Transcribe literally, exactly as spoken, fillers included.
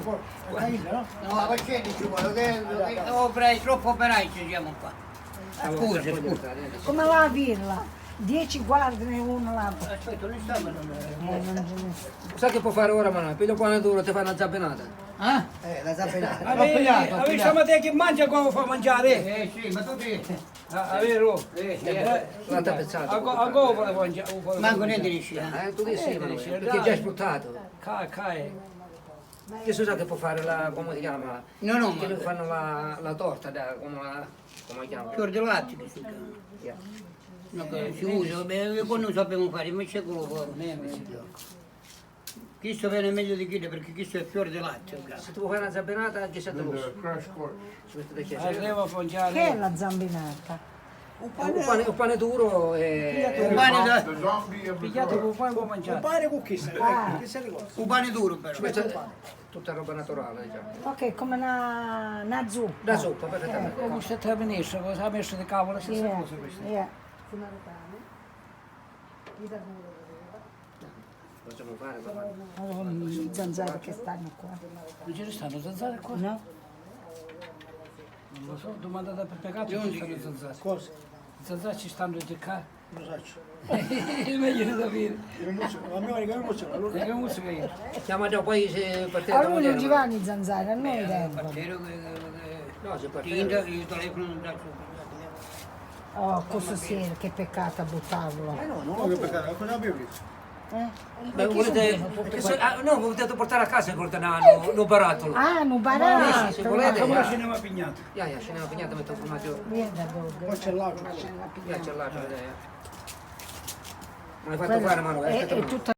No, ma perché dici quello che, che operai, troppo operai ci siamo qua. Scusa, scusa. Come la villa? Dieci guardie e uno là. Aspetta, non sta. Eh, non ce n'è. Sa che può fare ora, Manuel? Piglia un pane duro, ti fai una zampinata. Eh? Eh, la zampinata. Avete, avete stamattina che mangia come fa mangiare? Eh sì, ma tu ti... Ah, vero? Eh, eh. L'ha tappezzata. A co-, a co vuole mangiare? Manco niente dici, eh. Eh, tu che sì, ma perché già hai sfruttato. Ca-, ca è. Che si sa che può fare la, come si chiama? No, no, che ma fanno la, la torta, da, come la, come si chiama? Fior di latte, che si chiama. Yeah. No, che si usa, beh, quando sappiamo fare, invece quello che... Chisto vene meglio di chiddu perché chisto è fior di latte, oh, se tu vuoi fare una zampinata, anche se tu vuoi. Crash course. Ci mettete a chiacchierare. Arriva a mangiare. Che è la zampinata? Un pane, un pane, un pane duro e... Pigliate un pane da... Pigliate un pane, mangiate. Un pane con chi? Ah. Che se ricorda? Un pane duro, però. Ci mette un pane. Tutta roba naturale, diciamo. Ok, come una, una zuppa. La zuppa, perfettamente. Come se te la minestra, come se la minestra di cavolo, stessa cosa questa. Yeah. Possiamo fare, ma... Madonna, i zanzari che stanno qua. Non ce ne stanno zanzari qua? No. Non lo so, domandate a Peppe Gatto se ci stanno zanzari. Cosa? I zanzari ci stanno di qua? Non lo saccio. È meglio di sapere. Che muzzica, la mia che muzzica, allora. Che muzzica io? Chiama già, poi se partire. A lui non ci vanno i zanzari, a noi vengono. No, se partire. Io telefono non daccio. Oh, cosa sia, che peccato a buttarlo. Eh no, no, che peccato, cosa abbiamo visto? Eh? Beh, volete, ah, no, potete portare a casa e portare un, un barattolo. Ah, un barattolo. Sì, sì, se volete. Allora ce ne va pignata. Ya, ya, ce ne va pignata, metto un formaggio. Via da dove? Poi c'è l'altro. Ya, c'è l'altro, eh. Ma hai fatto fare, mano, è tutta